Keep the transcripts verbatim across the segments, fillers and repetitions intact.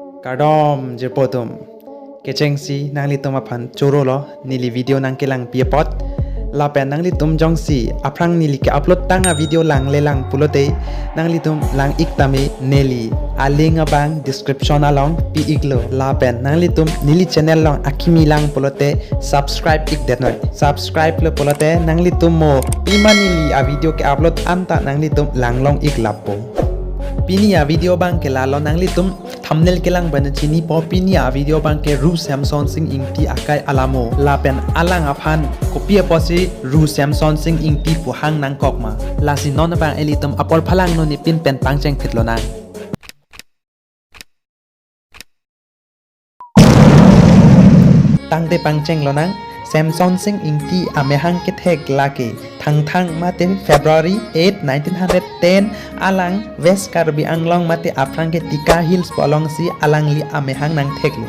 Kardom jirpo atum. Kechengsi nanglitum aphan choro lo neli video nangkelangpi apot. Lapen nanglitum jongsi aphrang neli ke-upload tang a-video langlelang pulote nanglitum lang-ik tame, neli a-link abang description along pi-iklo. Lapen nanglitum neli channel along akimi lang pulote subscribe-ik detnoi. Subscribe lo pulote nanglitum mo pima neli a-video ke-upload anta nanglitum langlong-ik lapo. Pini a-video abang ke lalo, nanglitum thumbnail kelang pen chinipo, pini a-video abang ke Ru Semsonsing Ingti akai alamo. Lapen alang aphan kopi apotsi Ru Semsonsing Ingti pu hang nangkok ma. Lasi non abang ilitum apor phalang nonipin pen pangcheng phit lonang. Tangte pangcheng lonang, Semsonsing Ingti amahang kethek lake Thangthang mate February eight, nineteen hundred ten, alang West Karbi Anglong mate aphrang ke Tika Hills pu alongsi alangli amahang nangtheklo.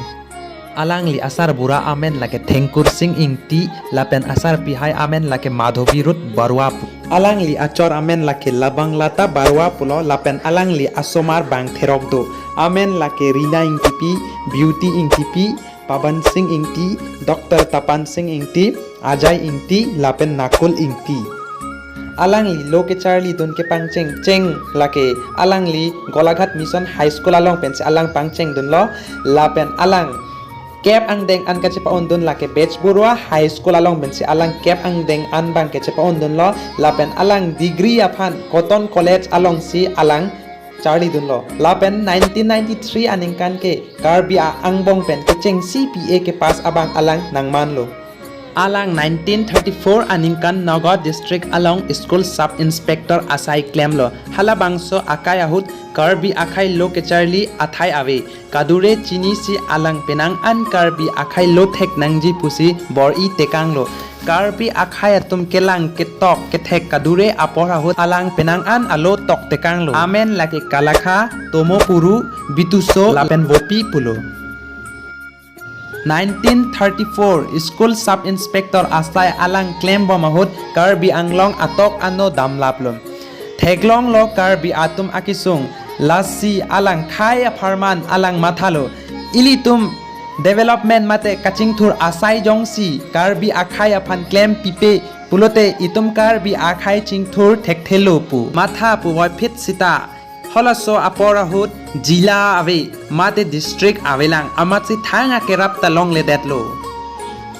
Alangli asarbura amen lake Thengkursing Ingti, lapen asarpihai amen lake Madhavi Ruth Barua pu. Alangli achor amen lake Labanglata Barua pulo, lapen alangli asomar bang therok do. Amen lake Rina Ingtipi, Beauty Ingtipi, Pabansing Ingti, Doctor Tapansing Ingti, Ajai Ingti, lapen Nakul Ingti. Alangli lo kecharlidun kepangcheng cheng lake alangli Golaghat Mission High School along pensi alang pangchengdunlo, lapen alang kep angdeng an kachepa-ondun lake Bechburwa High School along pensi alang kep angdeng an abang kachepa-ondunlo, lapen alang degree aphan Cotton College alongsi alang charlidunlo. Lapen nineteen ninety-three aningkan ke Karbi a-angbong pen kechengsi B A kepass abang alang nangmanlo. Alang nineteen thirty-four aningkan Nagaon District along School Sub Inspector asai klemlo. Halabangso akai ahut Karbi akhei lo kecharli athai ave. Kadure chinisi alang penang an Karbi akhei lo thek nangji pusi bor-i tekanglo. Karbi akhei atum kelang ketok kethek kadure apor ahut alang penang an alo tok tekanglo. Amen lake Kalakha, Tomopuru, Bituso, lapen Vopi pulo. Nineteen thirty-four School Sub Inspector asai alang klembom ahut Karbi Anglong atok ano damlaplo. Theklonglo Karbi atum akesung, lasi alang khei apharman alang mathalo. Ilitum development mate kachingthur asai jongsi Karbi akhei aphan klempipe pulote itum Karbi akhei chingthur thekthelo pu matha puvoiphit sita. Halaso apor ahut jila ave, mate district avelang, amatsi thang akerap ta longledetlo.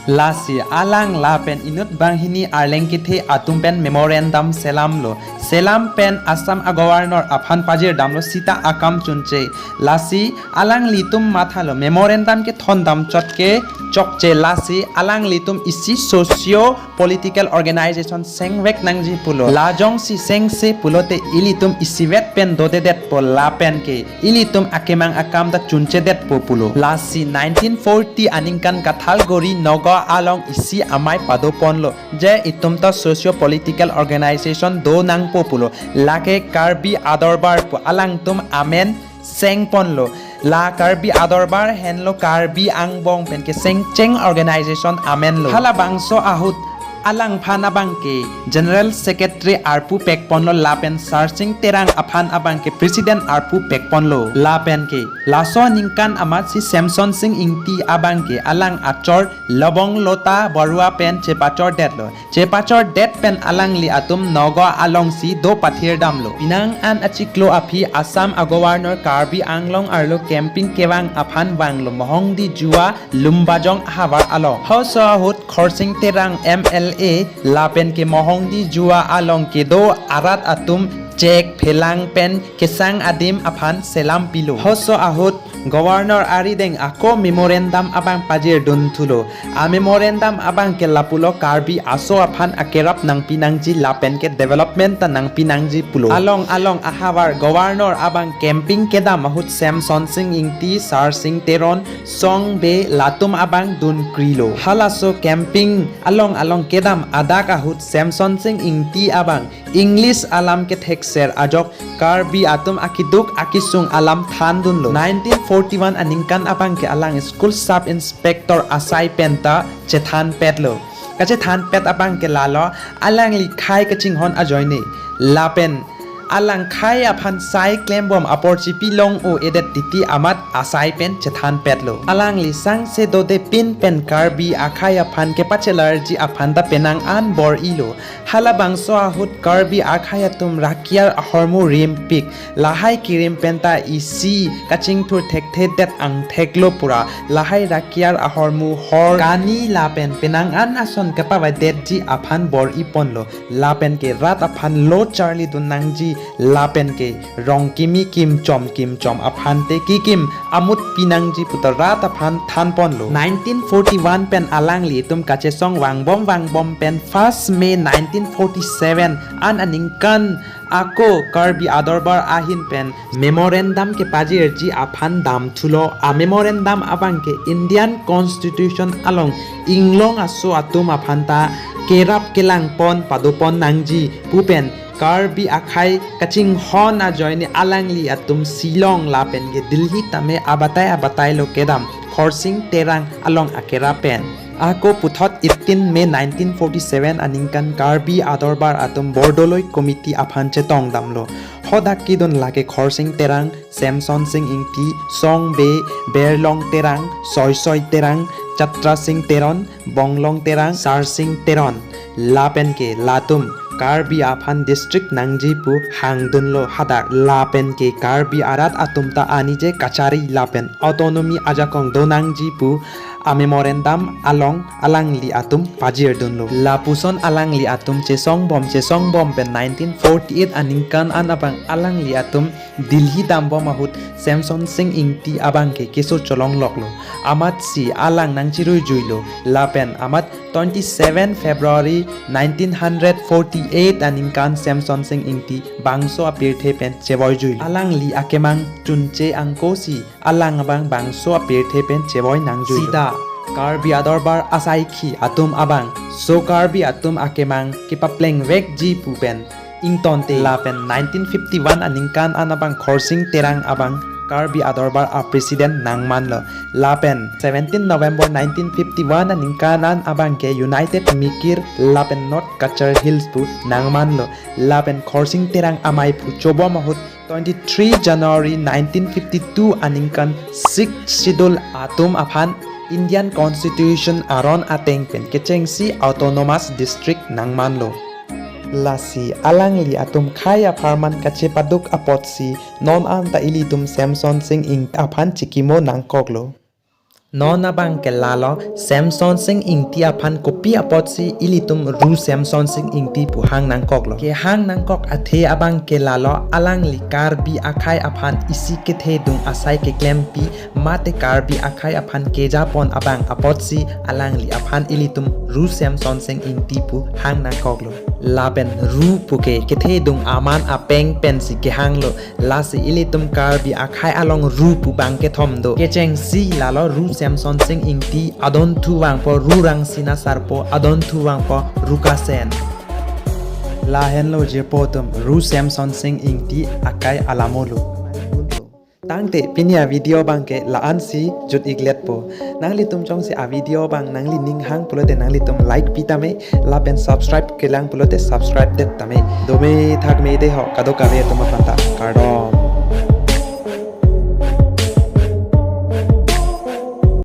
Lasi alang lapen inut banghini arleng kethe atum pen memorandum selamlo. Selam pen Assam a-Governor aphan pajirdamlo sita akam chunche. Lasi alanglitum mathalo memorandum kethondam chot ke chokche, lasi alanglitum isi socio political organization sengvek nangji pulo. La jongsi sengse pulote ilitum isivet pen dodedetpo lapen ke ilitum akemang akam ta chunchedetpo pulo. Lasi nineteen forty aningkan Kathalguri Nagaon along isi amei padoponlo je itum ta socio political organization do nangpo pulo. Lake Karbi Adorbar pu alangtum amen sengponlo. La Karbi Adorbar henlo Karbi angbong pen kesengcheng organization amenlo. Halabangso ahut alangphan abang ke General Secretary arpu pekponlo lapen Sarsing Terang aphan abang ke President arpu pekponlo. Lapen ke laso aningkan amatsi Semsonsing Ingti abang ke alang achor Lobong Lota Barua pen chepachordetlo. Chepachordet pen alangli atum Nagaon alongsi do pathirdamlo. Penang an achiklo aphi Assam a-Governor Karbi Anglong arlo camping kevang aphan vanglo Mohongdi Jua Lumbajong ahavar along. Halaso ahut Khorsing Terang M L A lapen ke Mohongdi Jua along kedo arat atum chek phelang pen kesang adim aphan selampilo. Halaso ahut Governor arideng ako memorandum abang pajirdunthulo. A-memorandum abang ke lapulo Karbi aso aphan akerap nangpi nangji lapen ke development ta nangpi nangji pulo. Along along ahavar Governor abang camping kedam ahut Semsonsing Ingti, Sarsing Teron, Song Bey latum abang dunkrilo. Halaso camping along along kedam adak ahut Semsonsing Ingti abang English alam kethekser ajok Karbi atum akeduk akesung alam thandunlo. Nineteen forty-one aningkan abang ke alang School Sub Inspector asai penta chethanpetlo. Kachethanpet abang ke lalo, alangli khei kachinghon ajoine lapen Alang khei aphan sai klembom apor chipilong o-edet titi amat asai pen chethanpetlo. Alangli sangse dode pin pen Karbi akhei aphan kepachelarji aphan ta penang an bor-ilo. Halabangso ahut Karbi akhei atum rakiar ahormu rimpik. Lahai kerim penta isi kachingthur thekthedet angtheklo pura. Lahai rakiar ahormu hor kani lapen penang an ason kepavadetji aphan bor-iponlo. Lapen ke rat aphan lo charlidun nangji, lapen ke rong kimi kimchom kimchom aphan te kikim amut pinangji puta rat aphan thanponlo. Nineteen forty-one pen alanglitum kachesong vangbom vangbom pen first May nineteen forty-seven an aningkan ako Karbi Adorbar ahin pen memorandum kepajirji aphan damthulo. A memorandum abang ke Indian Constitution along inglong aso atum aphan ta kerap kelangpon padopon nangji pu pen Karbi akhei kachinghon ajoine alangli atum Shillong lapen ke Delhi tame abatai abatai lo kedam Khorsing Terang along akerap pen. Ako puthot eighteen May nineteen forty-seven aningkan Karbi Adorbar atum Bordoloi Committee aphan chetong damlo. Hadak kedun lake Khorsing Terang, Semson Sing Ingti, Song Bey, Berlong Terang, Soisoi Terang, Chatra Sing Teron, Bonglong Terang, Sarsing Teron, lapen ke latum Karbi aphan district nangji pu hangdunlo hadak, lapen ke Karbi arat atum ta anije kachari lapen autonomy ajakong donangji pu a memorandum along alangli atum pajirdunlo. Lapuson alangli atum chesongbom chesongbom pen nineteen forty-eight aningkan an abang alangli atum Delhi dambom ahut Semson Sing Ingti abang ke keso cholongloklo. Amatsi alang nangchiruijuilo. Lapen amat twenty-seven February nineteen forty-eight aningkan Semson Sing Ingti bangso apirthe pen chevoijuilo. Alangli akemang chunche angkosi alang abang bangso apirthe pen chevoi nangjuilo. Sita Karbi Adorbar asaikhi atum abang so Karbi atum akemang kepaplengvekji pu pen ingtonte lapen nineteen fifty-one aningkan an abang Khorsing Terang abang Karbi Adorbar a president nangmanlo. Lapen seventeen November nineteen fifty-one aningkan an abang ke United Mikir lapen North Cachar Hills pu nangmanlo. Lapen Khorsing Terang amei phu chobom ahut twenty-three January nineteen fifty-two aningkan Sixth Schedule atum aphan Indian Constitution aron ateng pen kechengsi autonomous district nangmanlo. Lasi alangli atum khei apharman kachepaduk apotsi non anta ilitum Semson Sing Ingti aphan chikimo nangkoklo. Non abang ke lalo Semson Sing Ingti aphan kopi apotsi ilitum Ru Semson Sing Ingti pu hang nangkoklo. Kehang nangkok athe abang ke lalo alangli Karbi akhei aphan isi kethedung asai keklempi mate Karbi akhei aphan kejapon abang apotsi alangli aphan ilitum Ru Semson Sing Ingti pu hang nangkoklo. Lapen Ru pu ke kethedung aman apeng pensi kehanglo. Lasi ilitum Karbi akhei along Ru pu bang kethom do. Kechengsi lalo Ru Semson Sing Ingti, adonthu vangpo Ru Rangsina Sarpo, adonthu vangpo Ru Kasen. Lahenlo jirpo atum Ru Semson Sing Ingti akai alamolo. Tangte pini a video abang ke la-ansi jut-ikletpo. Nanglitum jongsi a video abang nanglining hang pulote nanglitum like pitame, lapen subscribe kelang pulote subscribe det tame. Dome thakme dei ho kadokave atum aphanta. Kardom.